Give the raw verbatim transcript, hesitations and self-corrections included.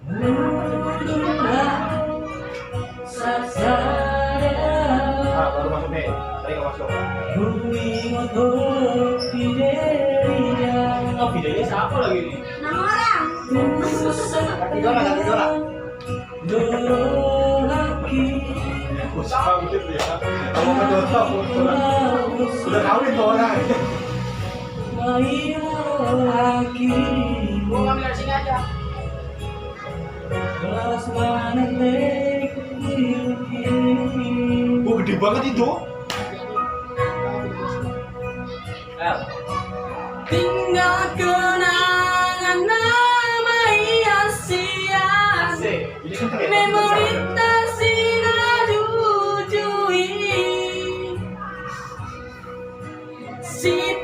Ah, baru masuk nih. Tadi nggak masuk. Oh, videonya siapa lagi nih? Nama orang. Kaki Dora, kaki Dora. Kalau udah kawin tuh orang. Gua ngambil dari sini aja. Wah, gede banget itu. Tinggal kenangan nama ia sia. Asik. Memori tak sina jujui. Si